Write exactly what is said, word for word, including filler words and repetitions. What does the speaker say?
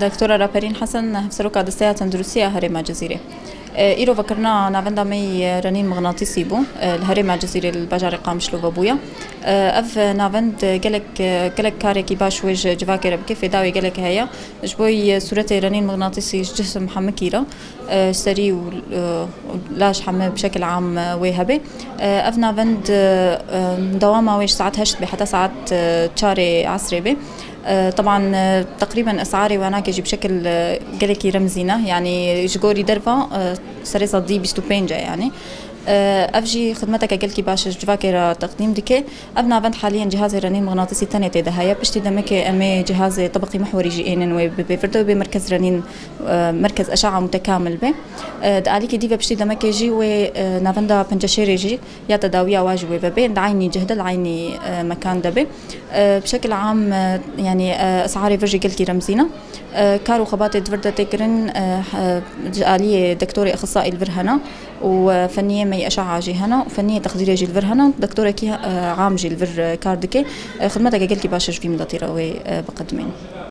Doktora Raperîn Hesen, Hevseroka Desteya Tenduristiya Herêma Cizîrê. E, îro vekirina navenda me yî Renîn Mixnatîsî bû, e, li Herêma Cizîrê li bajarê Qamişlo vebûye. E, ev navend gelek, gelek karekî baş wê ji civakê re bike, fêda wê gelek heye. Ji bo yî sûretê Renîn Mixnatîsî ji cisim hemikî re, e, ji serî û, e, û laş heme bi şekil am, e, wê hebe. E, ev navend, e, e, dewama wê ji saet heşt be heta saet, e, çarê esrê be. E, teban, e, teqrîben esarê we nake jî bi şekil, e, gelekî remzî ne. Yanî ji gorî derva, e, serê sedî bîst û pênc e yanî. E, ev jî xidmeteke gelkî baş e ji civakê re teqdîm dike. Ev navend haliyen cihazê renîn mixnatîsî tenê tê de heye. Piştî demekê em ê cihazê tebeqî mihwerî jî ênin wê bibe vir de wê bê merkez renîn, e, merkez eşa'a mutekamil be. E, di alîkî dî ve piştî demekê jî wê, e, navenda penceşêrê jî ya tedawiya wa jî wê vebe, di eynî cih de, li eynî, e, mekan de be. E, bi şekil am, e, yanî, e, esarê vir jî gelkî remzîn e. E, kar û xebatê di vir de tê kirin, e, he-, ji aliyê doktorê exîsaî li vir hene û, e, feniyê me yê eşa'a jî hene û feniyê texdîrê jî li vir hene, doktorekî, e, am jî li vir, e, kar dike. E, xidmeteke gelkî baş e ji vî miletî re wê, e, biqedimîn.